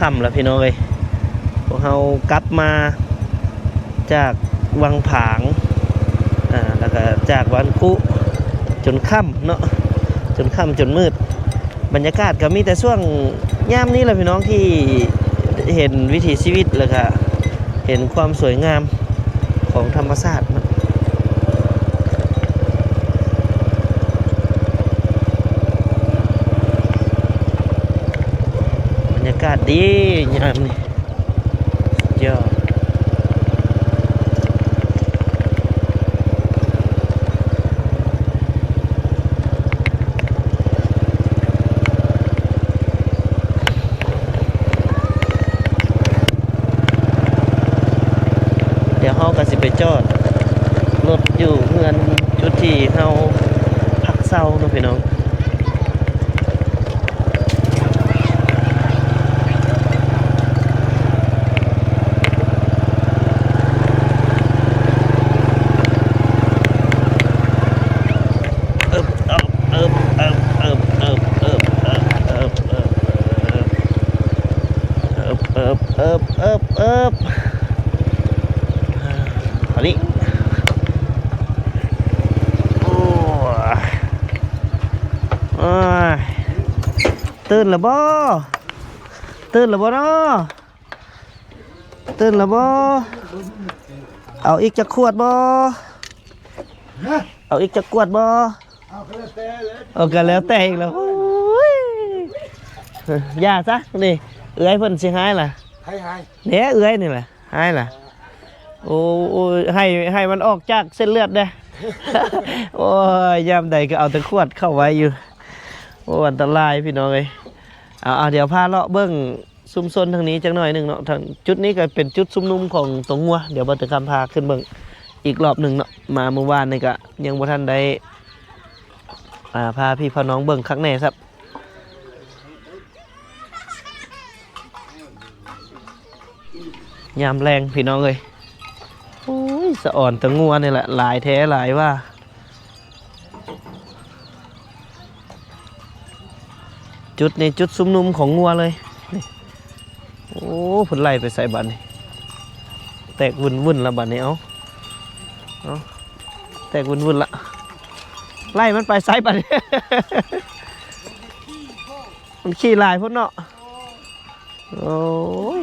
ຄ່ຳແລ້ວພີ່ນ້ອງເອີຍ, ພວກເຮົາກັບມາຈາກວັງຜາງ ອ່າ ແລ້ວກໍຈາກວັນຄຸ ຈົນຄ່ຳເນາະ, ຈົນຄ່ຳຈົນມືດ. ບັນຍາກາດກໍມີແຕ່ຊ່ວງຍາມນີ້ແຫຼະພີ່ນ້ອງ ທີ່ເຫັນວິຖີຊີວິດ ແລ້ວກໍເຫັນຄວາມສວຍງາມຂອງທຳມະຊາດເນາະ. ບັນຍາກາດດີຍາມນີ້ ສຸດຍອດ. ດຽວເຮົາກໍຊິໄປຈອດລົດຢູ່ເຮືອນຈຸດທີ່ເຮົາພັກເຊົາເນາະພີ່ນ້ອງ. ອັນນີ້ ໂອ້ຍ ໂອ້ຍ ຕື່ນແລ້ວບໍ່? ຕື່ນແລ້ວບໍ່ນໍ? ຕື່ນແລ້ວບໍ່? ເອົາອີກຈັກຂວດບໍ່? ເອົາອີກຈັກກວດບໍ່? ເອົາກໍແລ້ວແຕ່ແຫຼະ ເອົາກໍແລ້ວແຕ່ອີກແລ້ວ. ໂອ້ຍ ຢ່າຊະ ນີ້ເອື້ອຍເພິ່ນຊິຮ້າຍລະ. ໃຜຮ້າຍ? ເດ້ ເອື້ອຍນີ້ແຫຼະຮ້າຍລະ. ໂອ້ຍ ໃຫ້ ໃຫ້ມັນອອກຈາກເສັ້ນເລືອດແດ່. ໂອ້ຍ ຍາມໃດກໍເອົາແຕ່ຂວດເຂົ້າໄວ້ຢູ່. ໂອ້ ອັນຕະລາຍພີ່ນ້ອງເອີຍ. ເອົາ ເອົາ ດຽວພາເລາະເບິ່ງ ຊຸມຊົນທາງນີ້ຈັກໜ້ອຍໜຶ່ງເນາະ. ທາງຈຸດນີ້ກໍເປັນຈຸດຊຸມນຸມຂອງຕົວງົວ. ດຽວບ່າວເຕີຄຳພາຂຶ້ນເບິ່ງອີກລອບໜຶ່ງເນາະ. ມາມື້ວານນີ້ກໍຍັງບໍ່ທັນໄດ້ ອ່າ ພາພີ່ພານ້ອງເບິ່ງຄັກແນ່ຊ້ຳ. ຍາມແລງພີ່ນ້ອງເອີຍ ໂອ້ຍ ສະອອນແຕ່ງົວນີ້ແຫຼະ ຫຼາຍແທ້ຫຼາຍວ່າ. ຈຸດນີ້ຈຸດຊຸມນຸມຂອງງົວເລີຍ. ໂອ້ ເພິ່ນໄລ່ໄປໃສບັດນີ້? ແຕກວຸ້ນໆລະບັດນີ້. ເອົາ ເອົາ ແຕກວຸ້ນໆລະ. ໄລ່ມັນໄປໃສບັດນີ້? ມັນຂີ້ຫຼາຍໂພດເນາະ. ໂອ້ຍ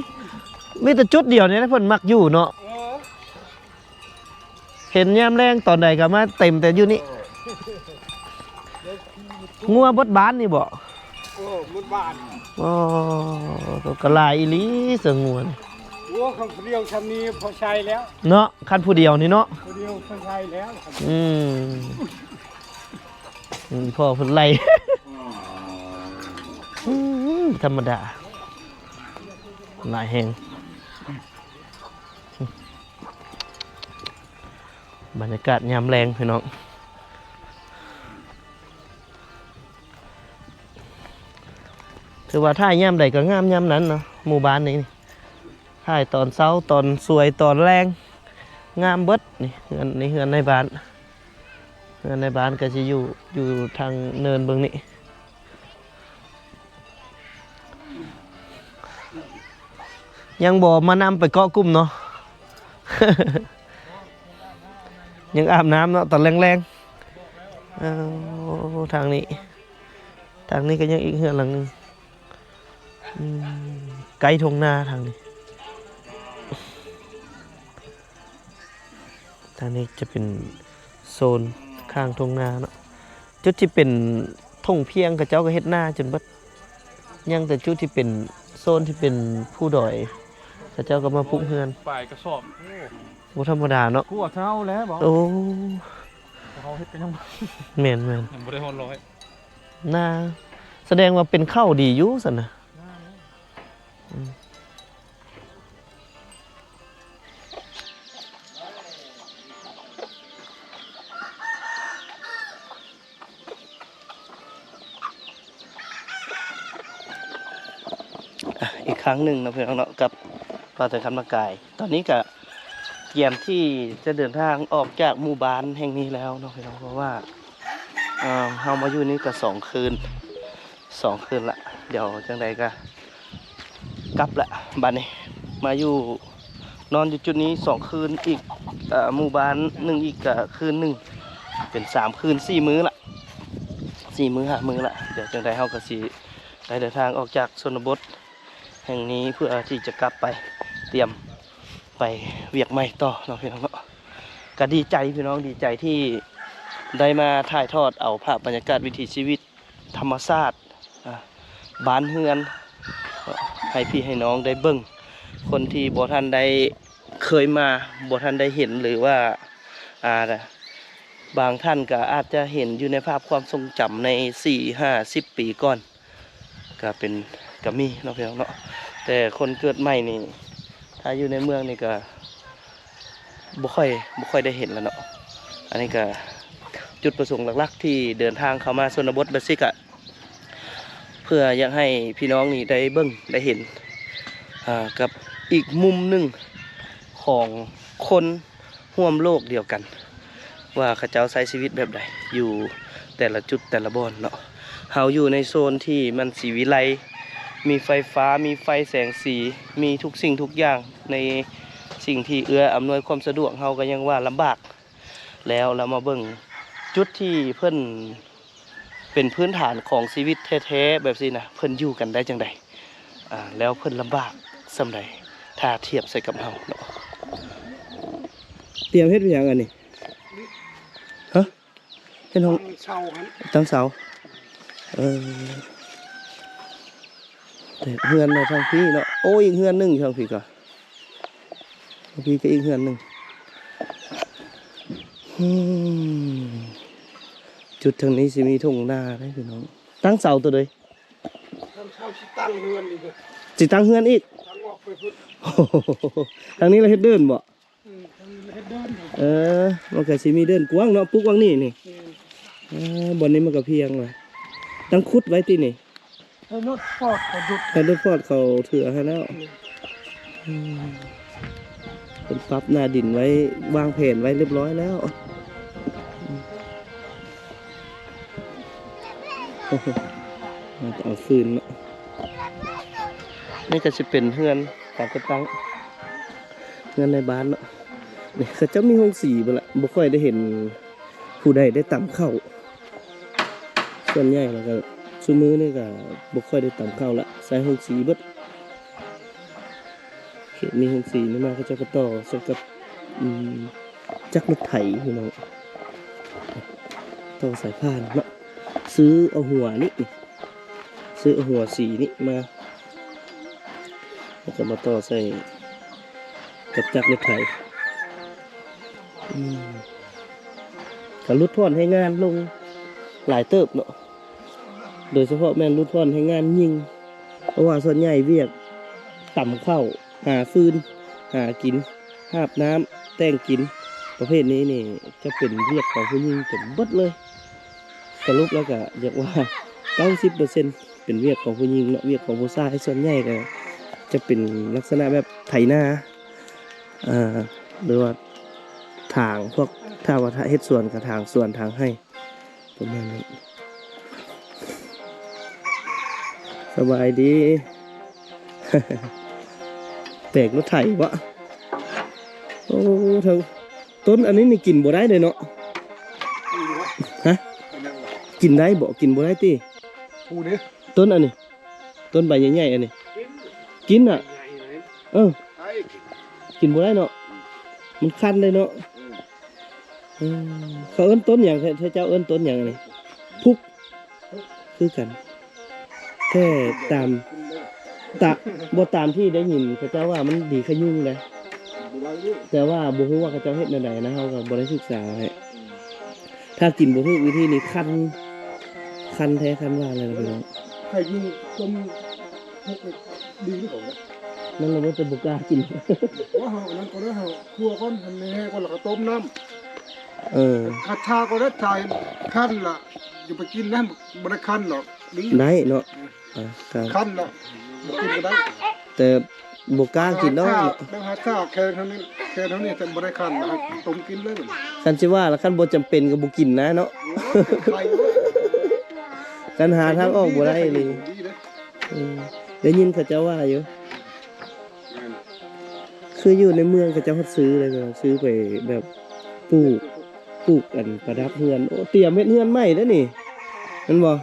ມີແຕ່ຈຸດດຽວນີ້ແຫຼະເພິ່ນມັກຢູ່ເນາະ. ເອີ ເຫັນຍາມແລງຕອນໃດກໍມາເຕັມແຕ່ຢູ່ນີ້. ງົວເບິດບ້ານນີ້ບໍ? ເອີ ເບິດບ້ານ. ອໍ ກໍຫຼາຍອີ່ຫຼີສະງົວ. ໂອ້ ຄັນຜູ້ດຽວຊ່ຳນີ້ພໍໃຊ້ແລ້ວເນາະ. ຄັນຜູ້ດຽວນີ້ເນາະ ຜູ້ດຽວພໍໃຊ້ແລ້ວ. ອືມ ພໍ່ເພິ່ນໄລ່. ອືມ ທຳມະດາ ຫຼາຍແຮງ. ບັນຍາກາດຍາມແລງພີ່ນ້ອງ ຖືວ່າຖ່າຍຍາມໃດກໍງາມຍາມນັ້ນເນາະ. ໝູ່ບ້ານນີ້ ຖ່າຍຕອນເຊົ້າ ຕອນສວຍ ຕອນແລງ ງາມເບິດ. ນີ້ເຮືອນ ນີ້ເຮືອນໃນບ້ານ. ເຮືອນໃນບ້ານກໍຊິຢູ່ ຢູ່ທາງເນີນເບື້ອງນີ້. ຍັງບໍ່ມານຳໄປເກາະກຸ່ມເນາະ. ຍັງອາບນ້ຳເນາະຕອນແລງໆ. ເອີ ທາງນີ້ ທາງນີ້ກໍຍັງອີກເຮືອນຫຼັງໜຶ່ງ. ອືມ ໃກ້ທົ່ງນາທາງນີ້. ທາງນີ້ຈະເປັນໂຊນຂ້າງທົ່ງນາເນາະ. ຈຸດທີ່ເປັນທົ່ງພຽງ ເຂົາເຈົ້າກໍເຮັດນາຈົນເບິດ. ຍັງແຕ່ຈຸດທີ່ເປັນໂຊນທີ່ເປັນພູດອຍ ເຂົາເຈົ້າກໍມາປຸກເຮືອນ. ປາຍກະສອບ. ໂອ້ ບໍ່ທຳມະດາເນາະ. ກວ່າເທົ່າແລ້ວບໍ? ໂອ້ ເຮົາເຮັດກໍຍັງ ແມ່ນໆ ຍັງບໍ່ໄດ້ຮອດຮ້ອຍ. ນາ ສະແດງວ່າເປັນເຂົ້າດີຢູ່ຊັ້ນນະ. ນາ ອືມ ອ່ະ ອີກຄັ້ງໜຶ່ງເນາະ ພີ່ນ້ອງເນາະ ກັບບ່າວເຕີຄຳນະກາຍ. ຕອນນີ້ກະກຽມທີ່ຈະເດີນທາງອອກຈາກໝູ່ບ້ານແຫ່ງນີ້ແລ້ວເນາະ ພີ່ນ້ອງ ເພາະວ່າ ເອີ ເຮົາມາຢູ່ນີ້ກະສອງຄືນ ສອງຄືນລະ. ດຽວຈັ່ງໃດກະ ກັບລະ ບາດນີ້ມາຢູ່ ນອນຢູ່ຈຸດນີ້ສອງຄືນອີກ ເອີ່ ໝູ່ບ້ານໜຶ່ງອີກກະຄືນໜຶ່ງ ເປັນສາມຄືນ ສີ່ມື້ລະ ສີ່ມື້ ຫ້າມື້ລະ. ດຽວຈັ່ງໃດເຮົາກະຊິໄດ້ເດີນທາງອອກຈາກຊົນນະບົດແຫ່ງນີ້ ເພື່ອທີ່ຈະກັບໄປ ຕຽມໄປວຽກໃໝ່ຕໍ່ເນາະພີ່ນ້ອງເນາະ. ກະດີໃຈພີ່ນ້ອງ ດີໃຈທີ່ໄດ້ມາຖ່າຍທອດເອົາພາບບັນຍາກາດວິຖີຊີວິດ ທຳມະຊາດ ອາ ບ້ານເຮືອນ ໃຫ້ພີ່ໃຫ້ນ້ອງໄດ້ເບິ່ງ ຄົນທີ່ບໍ່ທັນໄດ້ເຄີຍມາ ບໍ່ທັນໄດ້ເຫັນ ຫຼືວ່າ ອາ ບາງທ່ານກະອາດຈະເຫັນຢູ່ໃນພາບຄວາມຊົງຈຳໃນສີ່ຫ້າສິບປີກ່ອນ ກະເປັນ ກະມີເນາະພີ່ນ້ອງເນາະ. ແຕ່ຄົນເກີດໃໝ່ນີ້ ຖ້າຢູ່ໃນເມືອງນີ້ກະ ບໍ່ຄ່ອຍ ບໍ່ຄ່ອຍໄດ້ເຫັນແລ້ວເນາະ. ອັນນີ້ກະຈຸດປະສົງຫຼັກໆ ທີ່ເດີນທາງເຂົ້າມາຊົນນະບົດແບບຊີ້ກະ ເພື່ອຢາກໃຫ້ພີ່ນ້ອງນີ້ໄດ້ເບິ່ງໄດ້ເຫັນ ອາ ກັບອີກມຸມໜຶ່ງຂອງຄົນຮ່ວມໂລກດຽວກັນ ວ່າເຂົາເຈົ້າໃຊ້ຊີວິດແບບໃດ ຢູ່ແຕ່ລະຈຸດແຕ່ລະບ່ອນເນາະ. ເຮົາຢູ່ໃນໂຊນທີ່ມັນສີວິໄລ ມີໄຟຟ້າ ມີໄຟແສງສີ ມີທຸກສິ່ງທຸກຢ່າງ ໃນສິ່ງທີ່ເອື້ອອຳນວຍຄວາມສະດວກ ເຮົາກະຍັງວ່າລຳບາກ. ແລ້ວເຮົາມາເບິ່ງຈຸດທີ່ເພິ່ນເປັນພື້ນຖານຂອງຊີວິດແທ້ໆ ແບບຊີ້ນະ ເພິ່ນຢູ່ກັນໄດ້ຈັ່ງໃດ ອາ ແລ້ວເພິ່ນລຳບາກສ່ຳໃດ ຖ້າທຽບໃສ່ກັບເຮົາເນາະ. ຕຽມເຮັດຫຍັງອັນນີ້? ຮະ? ເຮັດຫ້ອງ ຕັ້ງເສົາຫັ້ນ ຕັ້ງເສົາ ເອີ ແຕ່ເຮືອນໃນທາງພີ້ເນາະ. ໂອ້ ອີກເຮືອນໜຶ່ງທາງພີ້ກະ ທາງພີ້ກະອີກເຮືອນໜຶ່ງ. ອືມ ຈຸດທາງນີ້ຊິມີທົ່ງນາເດ້ພີ່ນ້ອງ. ຕັ້ງເສົາໂຕໃດ? ຕັ້ງເສົາຊິຕັ້ງເຮືອນອີກ ຊິຕັ້ງເຮືອນອີກ ຕັ້ງອອກໄປພຸ້ນ. ທາງນີ້ລະເຮັດເດີ່ນບໍ? ອືມ ເຮັດເດີ່ນ ເອີ ມັນກະຊິມີເດີ່ນກວ້າງເນາະ ປຸກຫວ່າງນີ້ນີ້. ອືມ ເອີ ບ່ອນນີ້ມັນກະພຽງລະ ຕັ້ງຂຸດໄວ້ຕິນີ້. ໃຫ້ລົດຟອດເຂົາດຸດ ໃຫ້ລົດຟອດເຂົາເຖືອໃຫ້ແລ້ວ. ອືມ ອືມ ເພິ່ນປັບໜ້າດິນໄວ້ ວາງແຜນໄວ້ລຽບຮ້ອຍແລ້ວ. ອືມ ເອົາຟືນເນາະ. ນີ້ກະຊິເປັນເຮືອນການຈັດຕັ້ງ ເຮືອນໃນບ້ານເນາະ. ນີ້ເຂົາເຈົ້າມີໂຮງສີເບິດລະ ບໍ່ຄ່ອຍໄດ້ເຫັນຜູ້ໃດໄດ້ຕຳເຂົ້າ. ສ່ວນໃຫຍ່ແລ້ວກະຊຸມື້ນີ້ກະບໍ່ຄ່ອຍໄດ້ຕຳເຂົ້າລະ ໃຊ້ໂຮງສີເບິດ. ເຂດນີ້ໂຮງສີນີ້ມາ ເຂົາເຈົ້າກະຕໍ່ໃສ່ກັບ ອືມ ຈັກລົດໄຖພີ່ນ້ອງ ຕໍ່ສາຍພານເນາະ. ຊື້ເອົາຫົວນີ້ ຊື້ເອົາຫົວສີນີ້ມາ ແລ້ວກະມາຕໍ່ໃສ່ກັບຈັກລົດໄຖ. ອືມ ກະຫຼຸດຜ່ອນແຮງງານລົງຫຼາຍເຕີບເນາະ ໂດຍສະເພາະແມ່ນຫຼຸດຜ່ອນແຮງງານຍິງ ເພາະວ່າສ່ວນໃຫຍ່ວຽກຕຳເຂົ້າ ຫາຟືນ ຫາກິນ ຫາບນ້ຳ ແຕ່ງກິນ ປະເພດນີ້ນີ້ຈະເປັນວຽກຂອງຜູ້ຍິງຈົນເບິດເລີຍ. ສະຫຼຸບແລ້ວກະຢາກວ່າເກົ້າສິບເປີເຊັນເປັນວຽກຂອງຜູ້ຍິງເນາະ. ວຽກຂອງຜູ້ຊາຍສ່ວນໃຫຍ່ກະຈະເປັນລັກສະນະແບບໄຖນາ ເອີ ຫຼືວ່າຖາງພວກ ຖ້າວ່າເຮັດສວນກະຖາງສວນຖາງໄຮ່ ປະມານນັ້ນ. ສະບາຍດີ ແປກລົດໄຖບໍ? ໂອ້ ເທິງ ຕົ້ນອັນນີ້ນີ້ກິນບໍ່ໄດ້ເດ້ເນາະ. ຮະ? ກິນໄດ້ບໍ? ກິນບໍ່ໄດ້ຕິ? ປູເດ້ ຕົ້ນອັນນີ້ ຕົ້ນໃບໃຫຍ່ໆ ອັນນີ້ ກິນນະ. ເອີ ກິນບໍ່ໄດ້ເນາະ ມັນຄັນເດ້ເນາະ. ເອີ ເຂົາເອີ້ນຕົ້ນຫຍັງ? ເຂົາເຈົ້າເອີ້ນຕົ້ນຫຍັງອັນນີ້? ພຸກ ຄືກັນ ແຕ່ຕາມ ຕະ ບໍ່ ຕາມທີ່ໄດ້ຍິນເຂົາເຈົ້າວ່າມັນດີຂະຍຸງເດ້ ແຕ່ວ່າບໍ່ຮູ້ວ່າເຂົາເຈົ້າເຮັດແນວໃດນະ ເຮົາກະບໍ່ໄດ້ສຶກສາໃຫ້. ຖ້າກິນບໍ່ຖືກວິທີນີ້ຄັນ ຄັນແທ້ຄັນວ່າເລີຍພີ່ນ້ອງ. ຂະຍຸງຕົ້ມ ນັ້ນລະບໍ່ ແຕ່ບໍ່ກ້າກິນ ວ່າເຮົາອັນນັ້ນກະໄດ້ ເຮົາຂົ້ວກ່ອນ ໃຫ້ມັນແຫ້ງກ່ອນ ແລ້ວກະຕົ້ມນ້ຳ. ເອີ ຄັນຖ້າກະໄດ້ ຖ້າຄັນລະ ຢ່າໄປກິນນະ ບໍ່ໄດ້ຄັນດອກ. ໄດ້ເນາະ ຄັນລະ ບໍ່ກິນກະໄດ້ ແຕ່ບໍ່ກ້າກິນເນາະ. ແຕ່ຫາຖ້າແຂນເຮົານີ້ ແຂນເຮົານີ້ຈະບໍ່ໄດ້ຄັນ ໃຫ້ຕົ້ມກິນເລີຍ. ຄັນຊິວ່າລະ ຄັນບໍ່ຈຳເປັນກະບໍ່ກິນນະເນາະ. ຄັນຫາທາງອອກບໍ່ໄດ້ອີ່ຫຼີ. ເອີ ໄດ້ຍິນເຂົາເຈົ້າວ່າຢູ່ ຄືຢູ່ໃນເມືອງເຂົາເຈົ້າຮັບຊື້ເລີຍ ຊື້ໄປແບບປູກ ປູກອັນປະດັບເຮືອນ. ໂອ້ ຕຽມເຮັດເຮືອນໃໝ່ເດ້ນີ້ ແມ່ນບໍ່?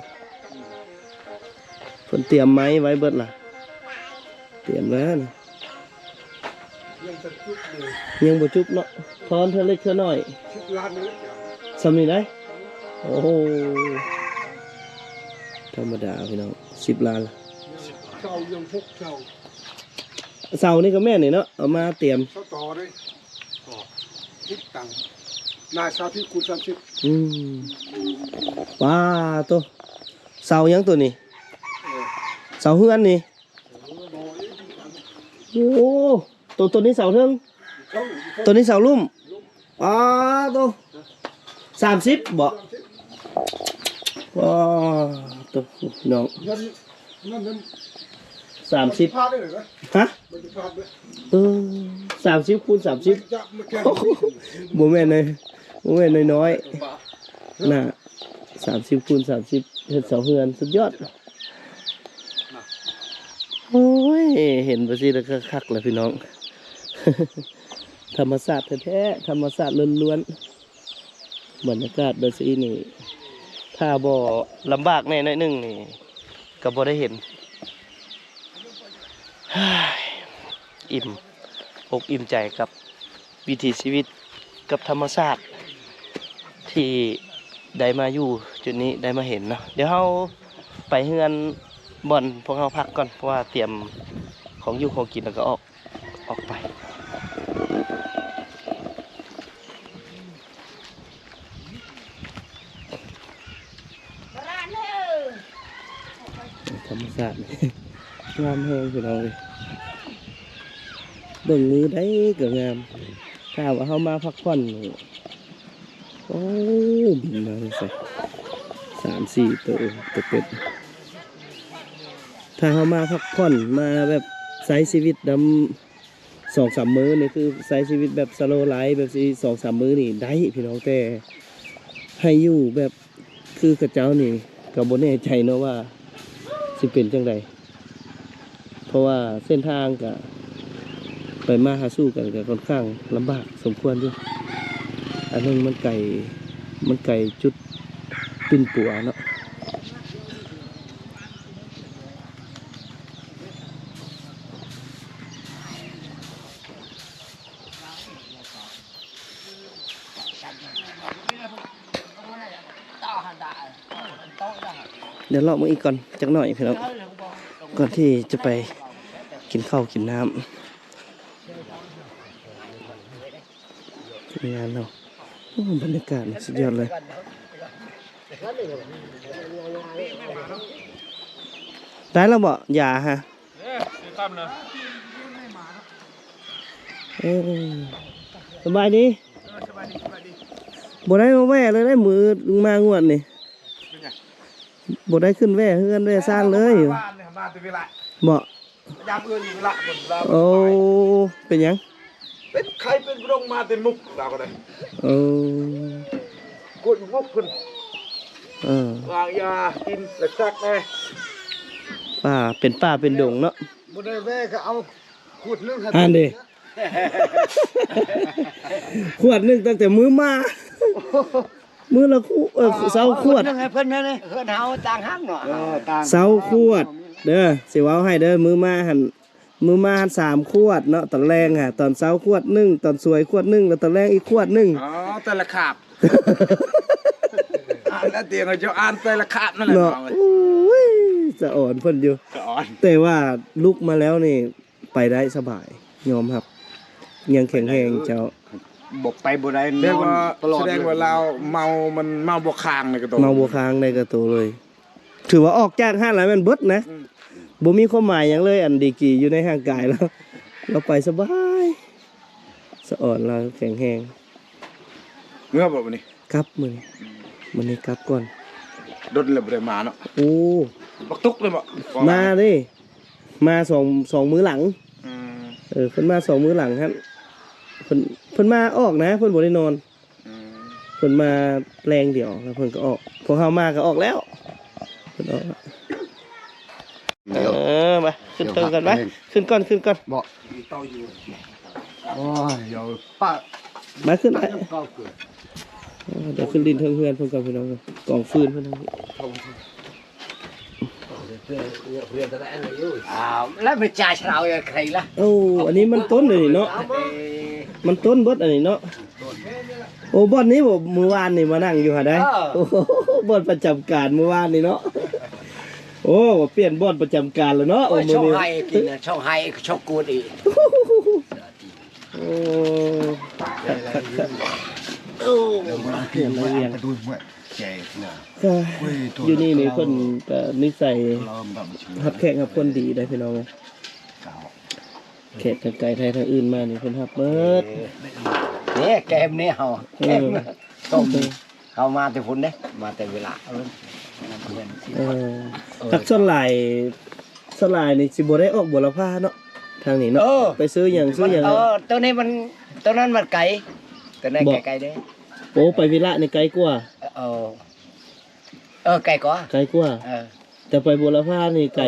ເພິ່ນຕຽມໄມ້ໄວ້ເບິດລະ ຕຽມແລ້ວນີ້ ຍັງບໍ່ຈຸບເລີຍ ຍັງບໍ່ຈຸບເນາະ ທອນເທື່ອເລັກເທື່ອນ້ອຍ ສິບລ້ານນີ້ແຫຼະ ສ່ຳນີ້ໄດ໋. ໂອ້ໂຫ ທຳມະດາພີ່ນ້ອງ ສິບລ້ານລະ ເສົາຍັງຫົກເສົາ ເສົານີ້ກໍແມ່ນນີ້ເນາະ ເອົາມາຕຽມ ເສົາຕໍເດ້ ສິບຕັງ ນາຍ ສາມສິບຄູນສາມສິບ ອືມ ປາໂຕ ເສົາຫຍັງໂຕນີ້? ເອີ ເສົາເຮືອນນີ້ ໂອ້ ໂຕ ໂຕນີ້ເສົາເທິງ ເສົາ ໂຕນີ້ເສົາລຸ່ມ ປາໂຕ ສາມສິບບໍ່? ປາໂຕ ນ້ອງ ນັ້ນ ນັ້ນ ສາມສິບ ມັນຈະພາດໄດ້ເລີຍນະ ຮະ? ມັນຈະພາດເລີຍ ເອີ ສາມສິບຄູນສາມສິບ ມັນຈະ ມັນຈະ ໂອ້ໂຫ ບໍ່ແມ່ນ ບໍ່ແມ່ນນ້ອຍໆ ນະ ສາມສິບຄູນສາມສິບ ເຮັດເສົາເຮືອນ ສຸດຍອດ. ໂອ້ຍ ເຫັນແບບຊີ້ແລ້ວກໍຄັກແຫຼະພີ່ນ້ອງ ທຳມະຊາດແທ້ໆ ທຳມະຊາດລ້ວນໆ ບັນຍາກາດແບບຊີ້ນີ້ ຖ້າບໍ່ລຳບາກແດ່ໜ້ອຍໜຶ່ງນີ້ ກໍບໍ່ໄດ້ເຫັນ. ອີ່ມອົກອີ່ມໃຈກັບວິຖີຊີວິດ ກັບທຳມະຊາດ ທີ່ໄດ້ມາຢູ່ຈຸດນີ້ ໄດ້ມາເຫັນເນາະ. ດຽວເຮົາໄປເຮືອນບ່ອນພວກເຮົາພັກກ່ອນ ເພາະວ່າຕຽມຂອງຢູ່ຂອງກິນ ແລ້ວກໍອອກ ອອກໄປ. ທຳມະຊາດ ງາມແຮງພີ່ນ້ອງເອີຍ ເບິ່ງມື້ໃດກໍງາມ. ຖ້າວ່າເຮົາມາພັກຜ່ອນນີ້ ໂອ້ ບິນມາໃສ່ ສາມສີ່ໂຕ ໂຕເປັດ. ຖ້າເຮົາມາພັກຜ່ອນ ມາແບບໃຊ້ຊີວິດນຳ ສອງສາມມື້ນີ້ ຄືໃຊ້ຊີວິດແບບ slow life ແບບຊີ້ ສອງສາມມື້ນີ້ໄດ້ພີ່ນ້ອງ ແຕ່ໃຫ້ຢູ່ແບບຄືເຂົາເຈົ້ານີ້ ກໍບໍ່ແນ່ໃຈເນາະວ່າຊິເປັນຈັ່ງໃດ ເພາະວ່າເສັ້ນທາງກໍໄປມາຫາສູ່ກັນກໍຄ່ອນຂ້າງລຳບາກສົມຄວນຢູ່. ອັນໜຶ່ງມັນໄກ ມັນໄກຈຸດປິ່ນປົວເນາະ. ດຽວເລາະເບິ່ງອີກກ່ອນຈັກໜ້ອຍພີ່ນ້ອງ ກ່ອນທີ່ຈະໄປກິນເຂົ້າກິນນ້ຳ. ທີມງານເຮົາ ໂອ້ ບັນຍາກາດສຸດຍອດເລີຍ. ໄດ້ແລ້ວບໍ່ຢາຮະ? ເອີ ຊິຄ່ຳແລ້ວ. ເອີ ສະບາຍດີ. ເອີ ສະບາຍດີ ສະບາຍດີ. ບໍ່ໄດ້ມາແວ່ເລີຍເດ້ ມື້ມາງວດນີ້. ເປັນຫຍັງ? ບໍ່ໄດ້ຂຶ້ນແວ່ເຮືອນແວ່ຊານເລີຍ. ມາແຕ່ເວລາ ບໍ່? ຍາມເອື້ອຍຢູ່ເວລາ ເພິ່ນລາວ. ໂອ້ ເປັນຫຍັງ? ເປັນໄຂ້ເປັນໂລງມາແຕ່ມຸກລາວກໍໄດ້. ໂອ້ ກວດຢູ່ມຸກເພິ່ນ. ເອີ ວາງຢາກິນແລ້ວຊັກແດ່ ປ່າ ເປັນປ່າເປັນດົງເນາະ. ບໍ່ໄດ້ແວ່ກໍເອົາຂວດໜຶ່ງໃຫ້ ອັນເດ ເພິ່ນນະ ຂວດໜຶ່ງຕັ້ງແຕ່ມື້ມາ. ມື້ລະຂວດ ເອີ ເອີ ຊາວຂວດ ເອົາຂວດໜຶ່ງໃຫ້ເພິ່ນແມ່ນ. ເຮືອນເຮົາຕ່າງຫາກເນາະ ເອີ ຕ່າງ ຊາວຂວດເດີ. ຊິເວົ້າໃຫ້ເດີ ມື້ມາຫັ້ນ ມື້ມາຫັ້ນສາມຂວດເນາະ ຕອນແລງຫັ້ນ ຕອນເຊົ້າຂວດໜຶ່ງ ຕອນສວຍຂວດໜຶ່ງ ແລ້ວຕອນແລງອີກຂວດໜຶ່ງ. ອໍ ແຕ່ລະຄາບ ອ່ານແລ້ວຕິ ເຈົ້າອ່ານແຕ່ລະຄາບນັ້ນແຫຼະເນາະ. ໂອ້ຍ ສະອອນເພິ່ນຢູ່ ສະອອນ ແຕ່ວ່າລຸກມາແລ້ວນີ້ ໄປໄດ້ສະບາຍ ຍອມຮັບ ຍັງແຂງແຮງເຈົ້າ. ບໍ່ໄປບໍ່ໄດ້ ນອນຕະຫຼອດ. ສະແດງວ່າລາວເມົາ ມັນເມົາບໍ່ຄ້າງໃນກະໂຕ ເມົາບໍ່ຄ້າງໃນກະໂຕເລີຍ. ຖືວ່າອອກຈາກຫັ້ນແລ້ວແມ່ນເບິດນະ. ອືມ ບໍ່ມີຄວາມໝາຍຫຍັງເລີຍ ອັນດີກຣີຢູ່ໃນຮ່າງກາຍລາວ ລາວໄປສະບາຍ ສະອອນລາວແຂງແຮງ. ເມືອບໍ່ມື້ນີ້? ກັບມື້ນີ້ ອືມ ມື້ນີ້ກັບກ່ອນ. ດົນແລ້ວບໍ່ໄດ້ມາເນາະ. ໂອ້ ບັກຕຸກເລີຍບໍ່? ມາເດ້ ມາສອງ ສອງມື້ຫຼັງ. ອືມ ເອີ ເພິ່ນມາສອງມື້ຫຼັງຫັ້ນ ເພິ່ນ ເພິ່ນມາອອກນະ ເພິ່ນບໍ່ໄດ້ນອນ. ອືມ ເພິ່ນມາແລງດຽວ ແລ້ວເພິ່ນກໍອອກ ພວກເຮົາມາກໍອອກແລ້ວ ເພິ່ນອອກແລ້ວ. ເອີ ມາ ຂຶ້ນເທິງກັນມາ ຂຶ້ນກ່ອນ ຂຶ້ນກ່ອນ. ບໍ່ ເຕົາຢູ່ ໂອ້ຍ ເອົາປະ ມາຂຶ້ນໄອ້ ເອົາເກີດ ເອີ ດຽວຂຶ້ນຫຼິ້ນເທິງເຮືອນເພິ່ນກ່ອນພີ່ນ້ອງ ກອງຟືນເພິ່ນ ອ້າວ ແລ້ວໄປຈ່າຍຊາວໃຜລະ? ໂອ້ ອັນນີ້ມັນຕົ້ນອັນນີ້ເນາະ ມັນຕົ້ນເບິດອັນນີ້ເນາະ. ໂອ້ ບ່ອນນີ້ບໍ່ ມື້ວານນີ້ມານັ່ງຢູ່ຫັ້ນໃດ໋. ເອີ ໂອ້ ບ່ອນປະຈຳການມື້ວານນີ້ເນາະ. ໂອ້ ປ່ຽນບ່ອນປະຈຳການແລ້ວເນາະ. ໂອ້ຍ ມື້ນີ້ ຊ່ອງໄຫ້ກິນ ຊ່ອງໄຫ້ ຊ່ອງກູດອີກ. ໂອ້ ຄັກໆໆ ໂອ້ ເປັນມາວຽງ ກໍຢູ່ນີ້ນີ້ເພິ່ນກໍນິໄສຮັບແຂກຮັບຄົນດີໄດ໋ພີ່ນ້ອງ. ແຂກທາງໄກໄທທາງອື່ນມານີ້ເພິ່ນຮັບເບິດ. ເອີ ນີ້ແກມນີ້ເຮົາ ເອີ ແກມຕົ້ມ ເຮົາມາແຕ່ພຸ້ນເດ້ ມາແຕ່ເວລາ ເອີ ເອີ ເອີ ຄັກສ່ວນຫຼາຍ ສ່ວນຫຼາຍນີ້ຊິບໍ່ໄດ້ອອກບົວລະພາເນາະ ທາງນີ້ເນາະ. ເອີ ໄປຊື້ຫຍັງ ຊື້ຫຍັງ ເອີ ໂຕນີ້ມັນ ໂຕນັ້ນມັນໄກ ໂຕນັ້ນໄກໆເດ້. ໂອ້ ໄປວິລະນີ້ໄກກວ່າ. ເອີ ເອີ ໄກກວ່າ ໄກກວ່າ ເອີ ແຕ່ໄປບົວລະພານີ້ໄກ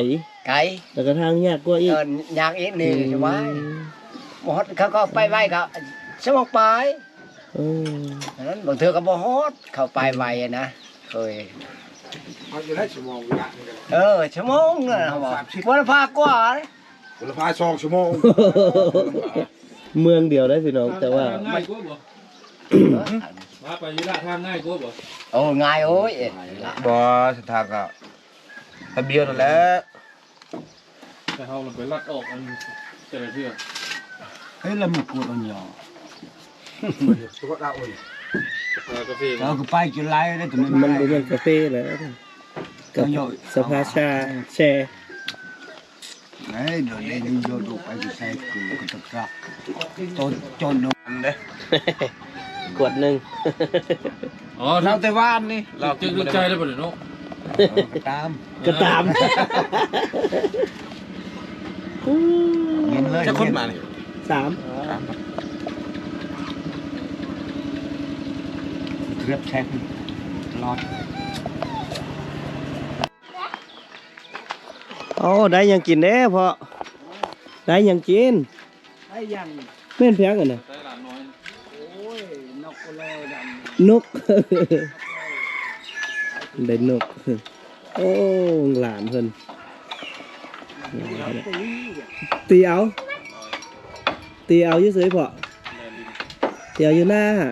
ໄກ ແລ້ວກໍທາງຍາກກວ່າອີກ. ເອີ ຍາກອີກນີ້ ອືມ ວ່າ ບໍ່ຮອດ ເຂົາກໍໄປໄວກໍຊົ່ວໂມງປາຍ. ເອີ ນັ້ນບາງເທື່ອກໍບໍ່ຮອດ ເຂົາໄປໄວນະ ເຄີຍ ເຮົາຈະໄດ້ຊົ່ວໂມງ ເວລານີ້ກໍໄດ້ ເອີ ຊົ່ວໂມງນະ ເຮົາວ່າ ສາມສິບ ບົວລະພາກວ່າ ບົວລະພາສອງຊົ່ວໂມງ ເມືອງດຽວໄດ໋ພີ່ນ້ອງ ແຕ່ວ່າ ທາງງ່າຍກວ່າບໍ່? ມາໄປວິລະທາງງ່າຍກວ່າບໍ່? ໂອ້ ງ່າຍ ໂອ້ຍ ບໍ່ ເສັ້ນທາງກໍ ແປັບດຽວນັ້ນແຫຼະ ແຕ່ເຮົາລະໄປລັດອອກອັນແຕ່ລະເທື່ອ. ເອີ ລະມັນກວດອັນຍາ ກາເຟ ເຮົາກໍໄປຈຸໄລໄດ້ ແຕ່ມັນ ມັນບໍ່ແມ່ນກາເຟແຫຼະ ກັບສະພາຊາແຊ. ໄດ້ໂດດເດັ່ນໂດດອອກໄປຢູ່ໃສ ຄືກະຕະກະ ໂຕນ ໂຕນໂດນເດ້ ຂວດໜຶ່ງ. ອໍ ເລົ່າແຕ່ວານນີ້ ເລົ່າກິນໃຈໄດ້ບໍ່ນີ້ເນາະ? ເອີ ກໍຕາມ ກໍຕາມ ເຢັນເລີຍ. ຈັກຄົນມານີ້? ສາມ ສາມ ເກືອບແຊກຕະຫຼອດ. ໂອ້ ໄດ້ຫຍັງກິນແດ່ພໍ່? ໄດ້ຫຍັງກິນ? ໄດ້ຫຍັງ? ແມ່ນພຽງອັນນະ? ໂອ້ຍ ນົກແລ້ວດຳ ນົກ ໄດ້ນົກ. ໂອ້ ຫຼານເພິ່ນ ຕີເອົາ ຕີເອົາຢູ່ໃສພໍ່? ຕີເອົາຢູ່ນາຫະ.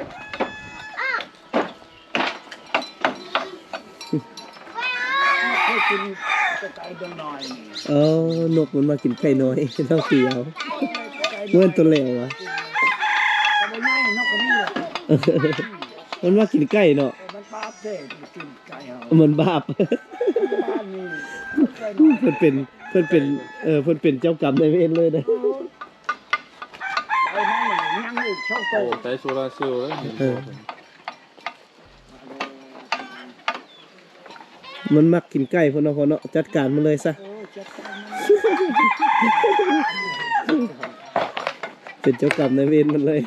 ເອີ ນົກມັນມາກິນໄກ່ນ້ອຍ ເຮົາຕີເອົາ. ບໍ່ແມ່ນໂຕແຫຼວຫວາ? ມັນມາກິນໄກ່ເນາະ. ມັນບາບ ເພິ່ນເປັນ ເພິ່ນເປັນ ເອີ ເພິ່ນເປັນເຈົ້າກຳນາຍເວນເລີຍເດ້. ໂອ້ ໃຊ້ໂຊລາເຊວເລີຍ. ເອີ. ມັນມັກກິນໄກ່ພຸ້ນເນາະພໍ່ເນາະ ຈັດການມັນເລີຍຊະ. ເປັນເຈົ້າກຳນາຍເວນມັນເລີຍ.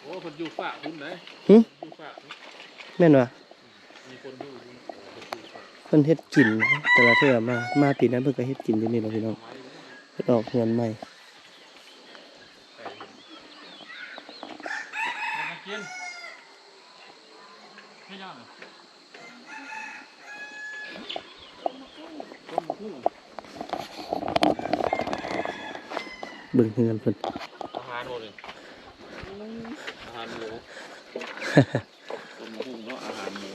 ໂອ້ ເພິ່ນຢູ່ຟາກພຸ້ນເດ້. ຫຶ? ຢູ່ຟາກພຸ້ນ. ແມ່ນຫວາ? ມີຄົນຢູ່ ເພິ່ນເຮັດກິນແຕ່ລະເທື່ອມາ ມາປີນັ້ນເພິ່ນກໍເຮັດກິນຢູ່ນີ້ແຫຼະພີ່ນ້ອງ. ເພິ່ນອອກເຮືອນໃໝ່. ເບິ່ງເຮືອນເພິ່ນ. ອາຫານບໍ່ນີ້? ອາຫານໝູ. ຕົ້ມໝາກຫຸ່ງເນາະ ອາຫານໝູ.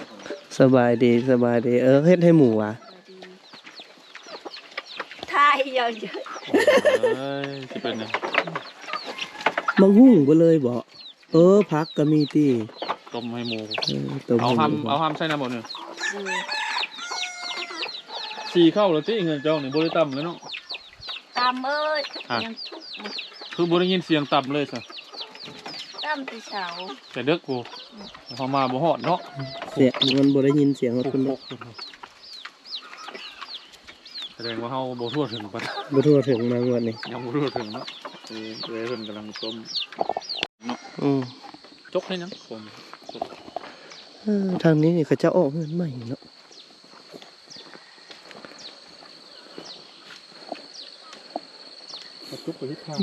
ສະບາຍດີ ສະບາຍດີ. ເອີ ເຮັດໃຫ້ໝູຫວາ? ຖ່າຍເຍົາະ. ໂອ້ຍ ຊິເປັນຫຍັງ? ໝາກຫຸ່ງເບິດເລີຍບໍ? ເອີ ຜັກກໍມີຕິ. ຕົ້ມໃຫ້ໝູ. ເອີ ຕົ້ມໃຫ້ໝູ. ເອົາຫຳ ເອົາຫຳໃສ່ນຳບໍ່ນີ້? ເອີ ສີ່ເຂົ້າແລ້ວຕິ ເຮືອນເຈົ້ານີ້ບໍ່ໄດ້ຕຳເລີຍເນາະ? ຕຳເອີຍ. ຮະ? ຍັງທຸກ. ຄືບໍ່ໄດ້ຍິນສຽງຕຳເລີຍຊະ? ຕຳແຕ່ເຊົ້າ ແຕ່ເດິກພຸ້ນ. ອືມ ເຮົາມາບໍ່ຮອດເນາະ. ສຽງມັນບໍ່ໄດ້ຍິນສຽງຮອດພຸ້ນເນາະ. ໂອ້ໂຫ. ດງວ່າເຮົາບໍ່ທົ່ວເຖິງປານ ບໍ່ທົ່ວເຖິງມາງວດນີ້ ຍັງບໍ່ທົ່ວເຖິງເນາະ. ເອີ ເອື້ອຍເພິ່ນກຳລັງຕົ້ມ ອືມ ຈົກໃຫ້ຫຍັງ ເອີ ທາງນີ້ນີ້ເຂົາເຈົ້າອອກເຮືອນໃໝ່ເນາະ. ກະຕຸກໄປທິດທາງ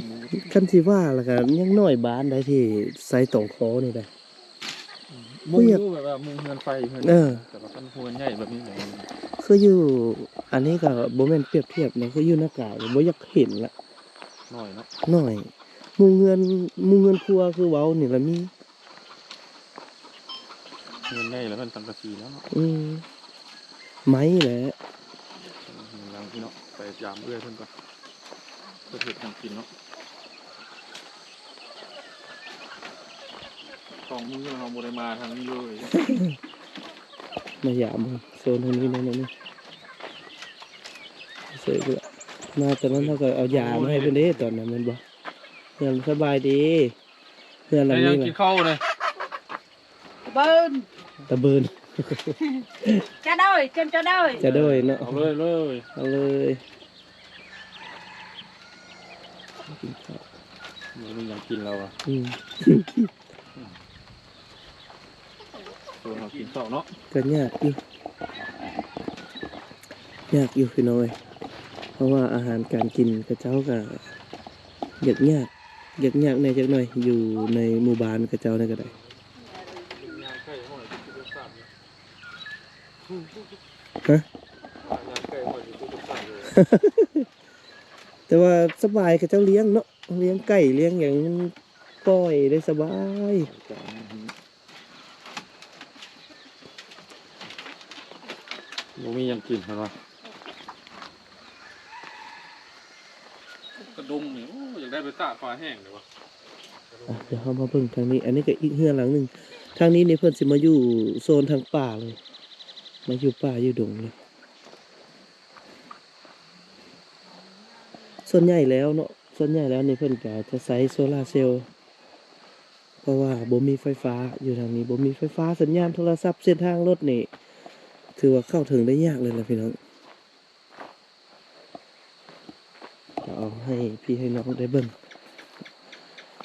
ຄັນຊິວ່າແລ້ວກະຍັງນ້ອຍບ້ານໃດທີ່ໃສ່ຕອງຄໍນີ້ໄດ໋. ອືມ ມຸງຢູ່ແບບວ່າມຸງເຮືອນໄຟເຮືອນ ເອີ ແຕ່ວ່າຄັນເຮືອນໃຫຍ່ແບບນີ້ ຄືຢູ່ອັນນີ້ກະບໍ່ແມ່ນປຽບທຽບນະ ຄືຢູ່ນາກາງບໍ່ຢາກເຫັນລະ ນ້ອຍເນາະ ນ້ອຍ. ມຸງເຮືອນ ມຸງເຮືອນຄົວຄືເວົ້ານີ້ລະມີ. ເຮືອນໃຫຍ່ແລ້ວແມ່ນສັງກະສີແລ້ວເນາະ. ອືມ ໄມ້ແຫຼະ. ເຮືອນຫຼັງນີ້ເນາະ ໄປຢາມເອື້ອຍເພິ່ນກ່ອນ ເພິ່ນເຮັດຫຍັງກິນເນາະ. ສອງມື້ແລ້ວເຮົາບໍ່ໄດ້ມາທາງນີ້ເລີຍ ມາຢາມໂຊນທາງນີ້ແດ່ ນີ້ ເສີຍ ມາຕອນນັ້ນເຮົາກະເອົາຢາມາໃຫ້ເພິ່ນເດ້ ຕອນນັ້ນແມ່ນບໍ່? ເຮືອນ ສະບາຍດີ. ເຮືອນຫຼັງນີ້ ກິນເຂົ້າເລີຍ ຕະເບີນ ຕະເບີນ ຈະໂດຍ ຈະ ຈະໂດຍ ຈະໂດຍເນາະ. ເອົາເລີຍ ເລີຍ ເອົາເລີຍ ກິນເຂົ້າ. ບໍ່ມີຫຍັງກິນແລ້ວອະ. ອືມ ເອີ ເຮົາກິນເຂົ້າເນາະ ກະຍາກຢູ່ ຍາກຢູ່ພີ່ນ້ອງເອີຍ ເພາະວ່າອາຫານການກິນເຂົາເຈົ້າກະ ຍາກຍາກ ຍາກຍາກແດ່ຈັກໜ້ອຍ ຢູ່ໃນໝູ່ບ້ານເຂົາເຈົ້ານີ້ກະໄດ້. ຮະ? ແຕ່ວ່າສະບາຍ ເຂົາເຈົ້າລ້ຽງເນາະ ລ້ຽງໄກ່ລ້ຽງຫຍັງ ມັນປ່ອຍໄດ້ສະບາຍ. ບໍ່ມີຫຍັງກິນເພິ່ນວ່າ ກະດົງນີ້ ໂອ້ ຢາກໄດ້ໄປຕາກປາແຫ້ງເດ້ວ່າ. ອ່ະ ດຽວເຮົາມາເບິ່ງທາງນີ້ ອັນນີ້ກະອີກເຮືອນຫຼັງໜຶ່ງ. ທາງນີ້ນີ້ເພິ່ນຊິມາຢູ່ໂຊນທາງປ່າເລີຍ ມາຢູ່ປ່າຢູ່ດົງເລີຍ. ສ່ວນໃຫຍ່ແລ້ວເນາະ ສ່ວນໃຫຍ່ແລ້ວນີ້ເພິ່ນກະຈະໃຊ້ໂຊລາເຊວ ເພາະວ່າບໍ່ມີໄຟຟ້າ ຢູ່ທາງນີ້ບໍ່ມີໄຟຟ້າ ສັນຍານໂທລະສັບ ເສັ້ນທາງລົດນີ້ ຖືວ່າເຂົ້າເຖິງໄດ້ຍາກເລີຍລະພີ່ນ້ອງ. ກະເອົາໃຫ້ພີ່ໃຫ້ນ້ອງໄດ້ເບິ່ງ.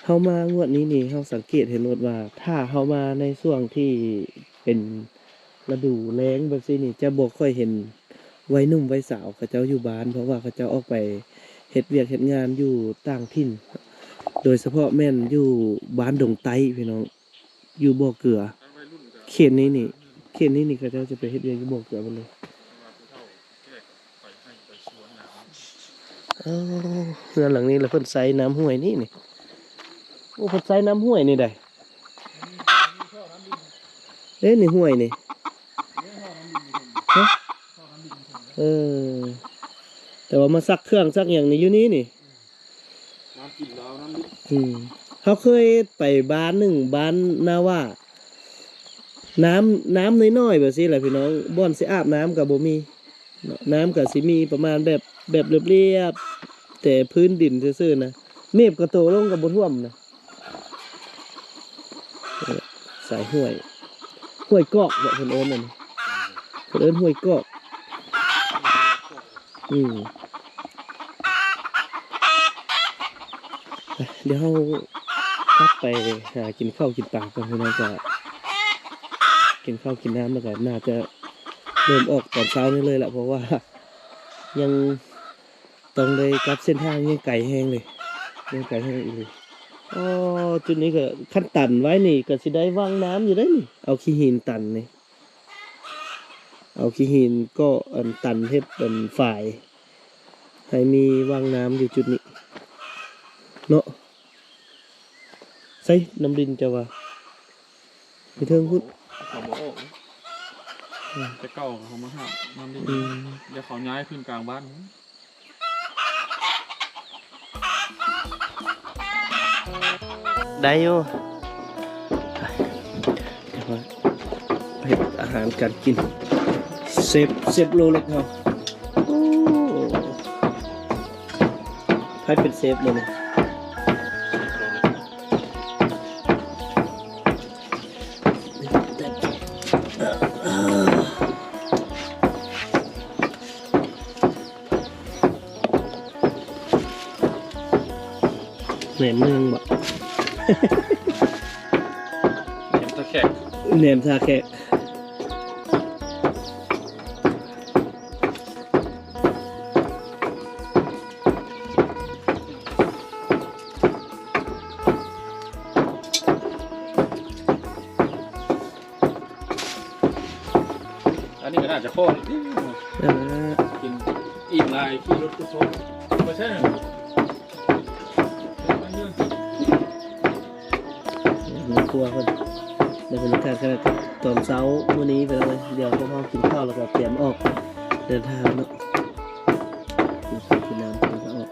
ເຮົາມາງວດນີ້ນີ້ ເຮົາສັງເກດເຫັນໂລດວ່າ ຖ້າເຮົາມາໃນຊ່ວງທີ່ເປັນລະດູແລ້ງແບບຊີ້ນີ້ ຈະບໍ່ຄ່ອຍເຫັນໄວໜຸ່ມໄວສາວເຂົາເຈົ້າຢູ່ບ້ານ ເພາະວ່າເຂົາເຈົ້າອອກໄປເຮັດວຽກເຮັດງານຢູ່ຕ່າງຖິ່ນ ໂດຍສະເພາະແມ່ນຢູ່ບ້ານດົງໃຕ້ພີ່ນ້ອງ ຢູ່ບໍ່ເກືອ. ເຂດນີ້ນີ້ ເຂດນີ້ນີ້ເຂົາເຈົ້າຈະໄປເຮັດວຽກຢູ່ບໍ່ເກືອເບິດເລີຍ. ເອີ ເຮືອນຫຼັງນີ້ລະເພິ່ນໃຊ້ນ້ຳຫ້ວຍນີ້ນີ້. ໂອ້ ເພິ່ນໃຊ້ນ້ຳຫ້ວຍນີ້ໃດ໋. ເດ້ນີ້ຫ້ວຍນີ້ ຮະ? ເອີ ແຕ່ວ່າມາຊັກເຄື່ອງຊັກຫຍັງນີ້ຢູ່ນີ້ນີ້. ນ້ຳກິນແລ້ວນ້ຳດິບ. ອືມ ເຮົາເຄີຍໄປບ້ານໜຶ່ງ ບ້ານນາຫວ້າ ນ້ຳ ນ້ຳນ້ອຍໆແບບຊີ້ແຫຼະພີ່ນ້ອງ ບ່ອນຊິອາບນ້ຳກະບໍ່ມີເນາະ. ນ້ຳກະຊິມີປະມານແບບ ແບບລຽບໆ ແຕ່ພື້ນດິນຊື່ໆນະ ເມັບກະໂຕລົງກະບໍ່ຖ້ວມນະ. ສາຍຫ້ວຍ ຫ້ວຍກອກເນາະ ເພິ່ນເອີ້ນອັນນີ້ ເພິ່ນເອີ້ນຫ້ວຍກອກ. ອືມ ດຽວເຮົາກັບໄປຫາກິນເຂົ້າກິນປາກ່ອນ ພີ່ນ້ອງ. ກະກິນເຂົ້າກິນນ້ຳແລ້ວກະໜ້າຈະເລີ່ມອອກຕອນເຊົ້ານີ້ເລີຍລະ ເພາະວ່າຍັງ ຕ້ອງໄດ້ກັບເສັ້ນທາງ ຍັງໄກແຮງເລີຍ ຍັງໄກແຮງອີ່ຫຼີ. ອໍ ຈຸດນີ້ກະຄັນຕັນໄວ້ນີ້ກະຊິໄດ້ວັງນ້ຳຢູ່ເດ້ນີ້ ເອົາຂີ້ຫີນຕັນນີ້ ເອົາຂີ້ຫີນກໍອັນຕັນເຮັດອັນຝາຍ ໃຫ້ມີວັງນ້ຳຢູ່ຈຸດນີ້ເນາະ. ໃສນ້ຳດິນເຈົ້າວ່າ ຢູ່ເທິງພຸ້ນ ເຂົາບໍ່ອອກ ອືມ ແຕ່ເກົ່າເຂົາມາຫານ້ຳດິນ ອືມ ດຽວເຂົາຍ້າຍຂຶ້ນກາງບ້ານ. ໄດ້ຢູ່ ເຮັດອາຫານການກິນ ເຊຟ ເຊຟໂລເລັກເຮົາ. ໂອ້ ໃຜເປັນເຊຟມື້ນີ້? ເຮັດ ແໜມເມືອງບໍ? ແໜມທ່າແຂກ ແໜມທ່າແຂກ. ອັນນີ້ກໍໜ້າຈະພໍດີເນາະ ເອີ ກິນອີ່ມຫຼາຍ ຂີ່ລົດຄືໂຊ ບໍ່ໃຊ່ ໃນຄົວເພິ່ນ ໄດ້ບັນຍາກາດຂະໜາດຕອນເຊົ້າມື້ນີ້ໄປແລ້ວເວີຍ. ດຽວພວກເຮົາກິນເຂົ້າແລ້ວກໍຕຽມອອກເດີນທາງເນາະ ກິນເຂົ້າກິນນ້ຳແລ້ວກໍອອກ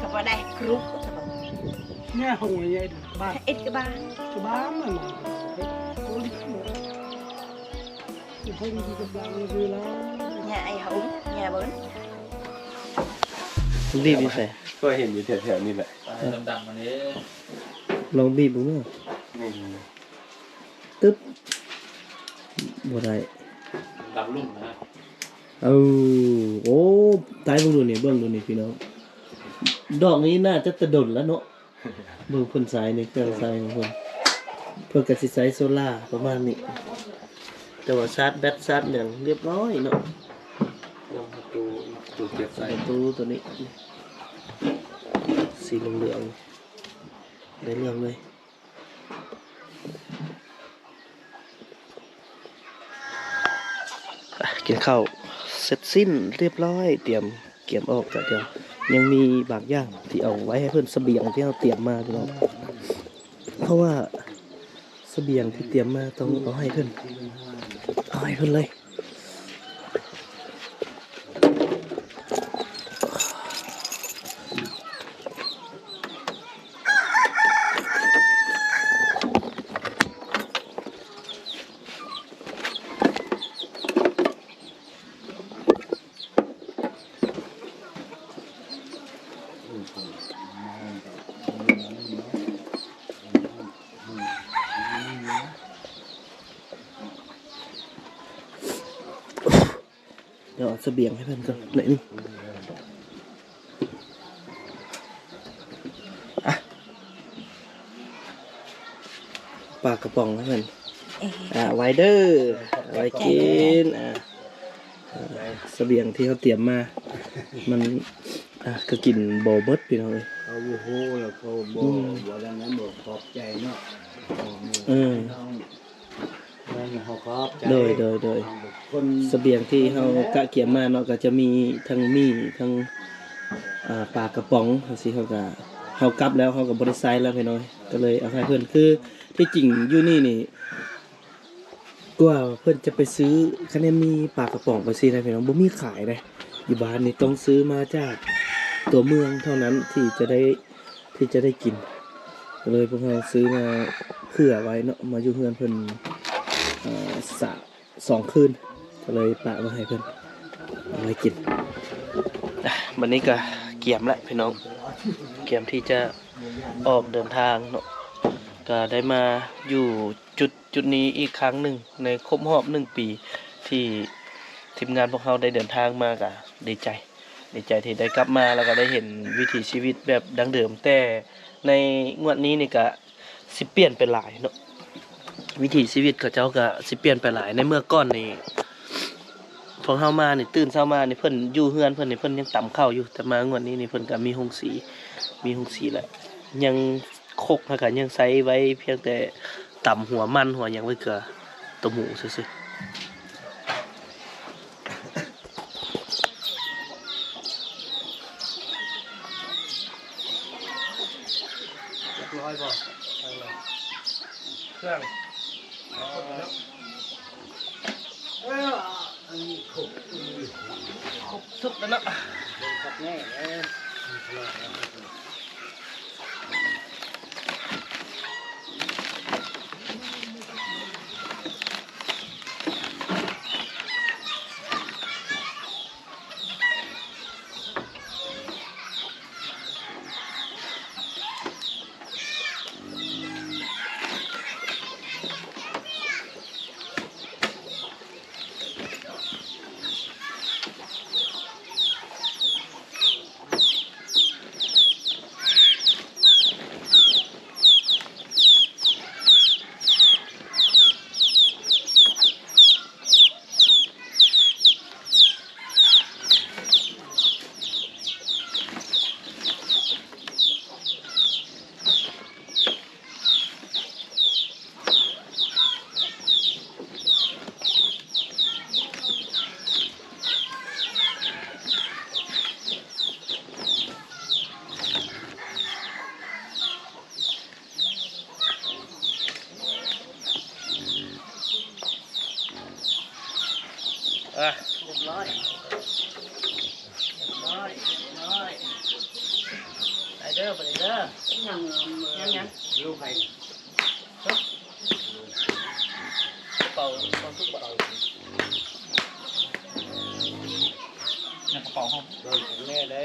ກໍບໍ່ໄດ້ກຣຸບ ແມ່ຫົງໃຫຍ່ບ້ານ ເອັດກະບ້ານ ກະບ້ານມັນ ໂອ້ຍ ເພິ່ນທີ່ກຳລັງເວລາ ຍາໄອ້ຫົງ ຍາເບິ່ງ ບີບຢູ່ໃສ? ກໍເຫັນຢູ່ແຖວໆນີ້ແຫຼະ ດຳໆ ອັນນີ້ ລອງບີບເບິ່ງເດີ ນີ້ ຕຶບ ບໍ່ໄດ້ ດຳລຸ່ມນະ ເອີ ໂອ້ ຕາຍ ເບິ່ງດູນີ້ ເບິ່ງດູນີ້ພີ່ນ້ອງ ດອກນີ້ໜ້າຈະແຕ່ດົນແລ້ວເນາະ. ເບິ່ງເພິ່ນໃຊ້ນີ້ ເຄື່ອງໃຊ້ຂອງເພິ່ນ ເພິ່ນກໍຊິໃຊ້ໂຊລາປະມານນີ້ ແຕ່ວ່າຊາດແບັດຊາດຫຍັງລຽບຮ້ອຍເນາະ ລຳປະຕູ ປະຕູເກັບໃສ່ ປະຕູໂຕນີ້ ສີເຫຼືອງໆ ໄດ້ເລື່ອງເລີຍ. ອ່ະ ກິນເຂົ້າເສັດສິ້ນລຽບຮ້ອຍ ຕຽມກຽມອອກ ກະດຽວຍັງມີບາງຢ່າງທີ່ເອົາໄວ້ໃຫ້ເພິ່ນ ສະບຽງທີ່ເຮົາຕຽມມາພີ່ນ້ອງ ເພາະວ່າສະບຽງທີ່ຕຽມມາຕ້ອງເອົາໃຫ້ເພິ່ນ ເອົາໃຫ້ເພິ່ນເລີຍ. ດຽວເອົາສະບຽງໃຫ້ເພິ່ນກ່ອນໜ້ອຍໜຶ່ງ ອ່ະ ປາກະປ໋ອງໃຫ້ເພິ່ນ ເອີ ອ່າ ໄວ້ເດີ ໄວ້ກິນ ອ່າ ອ່າ ສະບຽງທີ່ເຮົາຕຽມມາ ມັນ ອ່າ ກໍກິນບໍ່ໝົດພີ່ນ້ອງເອີຍ ເຂົາບໍ່ຮູ້ແລ້ວ ເຂົາບໍ່ ອືມ ບໍ່ ດັ່ງນັ້ນບໍ່ຂອບໃຈເນາະ ເອີ ເຮົາ ໂດຍ ໂດຍ ໂດຍ ສະບຽງທີ່ເຮົາກະກຽມມາເນາະ ກໍຈະມີທັງໝີ່ ທັງ ອ່າ ປາກະປ໋ອງຈັ່ງຊີ້ ເຮົາກະ ເຮົາກັບແລ້ວ ເຮົາກໍບໍ່ໄດ້ໃຊ້ແລ້ວພີ່ນ້ອງ ກໍເລີຍເອົາໃຫ້ເພິ່ນ ຄືທີ່ຈິງຢູ່ນີ້ນີ້ ກວ່າເພິ່ນຈະໄປຊື້ ຄັນແມ່ນມີປາກະປ໋ອງໄປຊີ້ນະພີ່ນ້ອງ ບໍ່ມີຂາຍເດ້ ຢູ່ບ້ານນີ້ຕ້ອງຊື້ມາຈາກຕົວເມືອງເທົ່ານັ້ນ ທີ່ຈະໄດ້ ທີ່ຈະໄດ້ກິນ ກໍເລີຍພວກເຮົາຊື້ມາເຜື່ອໄວ້ເນາະ ມາຢູ່ເຮືອນເພິ່ນ ເອີ ສາມ ສອງຄືນ ກໍເລີຍປະມາໃຫ້ເພິ່ນເອົາໄວ້ກິນ. ອ່ະ ບັດນີ້ກໍກຽມລະພີ່ນ້ອງ ກຽມທີ່ຈະອອກເດີນທາງເນາະ ກໍໄດ້ມາຢູ່ຈຸດ ຈຸດນີ້ອີກຄັ້ງໜຶ່ງ ໃນຄົບຮອບໜຶ່ງປີ ທີ່ທີມງານພວກເຮົາໄດ້ເດີນທາງມາ ກໍດີໃຈ ດີໃຈທີ່ໄດ້ກັບມາ ແລ້ວກໍໄດ້ເຫັນວິຖີຊີວິດແບບດັ້ງເດີມ ແຕ່ໃນງວດນີ້ນີ້ກະຊິປ່ຽນໄປຫຼາຍເນາະ ວິຖີຊີວິດເຂົາເຈົ້າກະຊິປ່ຽນໄປຫຼາຍ. ໃນເມື່ອກ່ອນນີ້ ພວກເຮົາມານີ້ ຕື່ນເຊົ້າມານີ້ ເພິ່ນຢູ່ເຮືອນເພິ່ນນີ້ ເພິ່ນຍັງຕຳເຂົ້າຢູ່ ແຕ່ມາງວດນີ້ນີ້ ເພິ່ນກະມີໂຮງສີ ມີໂຮງສີແລ້ວ ຍັງ ຄົກຫັ້ນກະຍັງໃຊ້ໄວ້ພຽງແຕ່ຕຳຫົວມັນຫົວຫຍັງໄວ້ ເກືອຕົ້ມໝູຊື່ໆ. ຮຽບຮ້ອຍບໍ່? ເຄື່ອງ ເອີ ອັນນີ້ຄົບ ຄົບສຸດແລ້ວເນາະ. ເບິ່ງຄັກແນ່ເດີ. ຮຽບຮ້ອຍ ຮຽບຮ້ອຍ ຮຽບຮ້ອຍ ໄປເດີ ໄປເດີ ຍັງ ຍັງ ຍັງ ລູກໃຜ ກະເປົາ ກະເປົາ ໃນກະເປົາເຮົາ ແນ່ເດ້.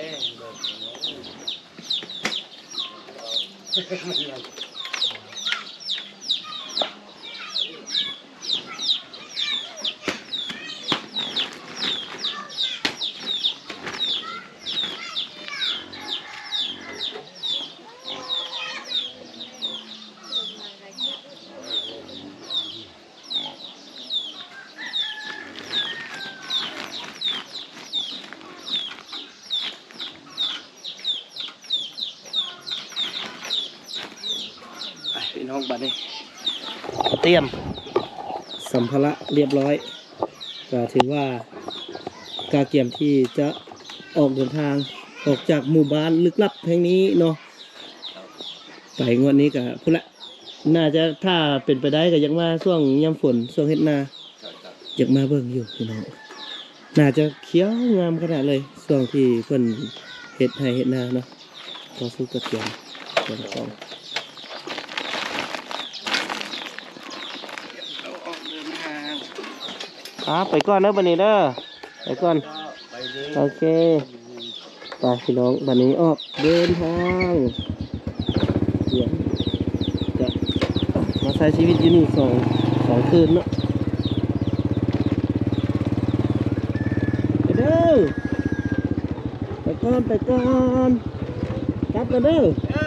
ໄປພີ່ນ້ອງ ບາດນີ້ຕຽມສຳພາລະຮຽບຮ້ອຍ ກະຖືວ່າກະກຽມທີ່ຈະອອກເດີນທາງອອກຈາກໝູ່ບ້ານລຶກລັບແຫ່ງນີ້ເນາະ. ໄປງວດນີ້ກະພຸ້ນລະ ໜ້າຈະ ຖ້າເປັນໄປໄດ້ກະຢາກມາຊ່ວງຍາມຝົນ ຊ່ວງເຮັດນາ ຢາກມາເບິ່ງຢູ່ພີ່ນ້ອງ. ໜ້າຈະຂຽວງາມຂະໜາດເລີຍ ຊ່ວງທີ່ເພິ່ນເຮັດໄຮ່ເຮັດນາເນາະ. ເຂົ້າສູ່ກະກຽມ ກຽມຂອງ ອາ ໄປກ່ອນເດີ ບາດນີ້ເດີ ໄປກ່ອນ ໂອເຄ. ໄປພີ່ນ້ອງ ບາດນີ້ອອກເດີນທາງ ຈະມາໃຊ້ຊີວິດຢູ່ນີ້ສອງ ສອງຄືນເນາະ. ໄປເດີ ໄປກ່ອນ ໄປກ່ອນ ກັບກ່ອນເດີ ເອີ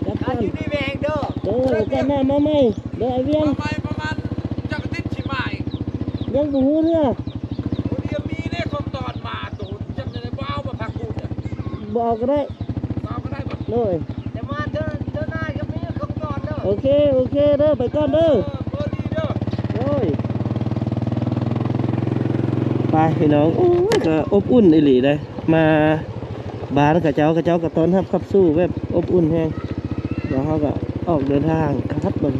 ກັບກ່ອນ ຢູ່ດີມີແຮງເດີ ໂອ້ ໂອກາດໜ້າມາໃໝ່ເດີ ອ້າຍວຽງ ມາໃໝ່ປະມານຈັກອາທິດຊິມາອີກ ຍັງບໍ່ຮູ້ເທື່ອ ໂອ້ ດຽວມີເດ້ຂອງຕອນມາໂຕ ຈຳໄດ້ບໍ່ ເອົາມາພັກກູດ ບໍ່ເອົາກະໄດ້ ບໍ່ເອົາກະໄດ້ບໍ່ ໂດຍ ແຕ່ມາເທື່ອ ເທື່ອໜ້າກະມີຂອງຕອນເດີ ໂອເຄ ໂອເຄເດີ ໄປກ່ອນເດີ ເອີ ເບີດີເດີ ໂດຍ. ໄປພີ່ນ້ອງ ໂອ້ຍ ກະອົບອຸ່ນອີ່ຫຼີເດ້ ມາບ້ານເຂົາເຈົ້າ ເຂົາເຈົ້າກະຕ້ອນຮັບຂັບສູ້ແບບອົບອຸ່ນແຮງ ແລ້ວເຮົາກະອອກເດີນທາງຄັກເບິ່ງ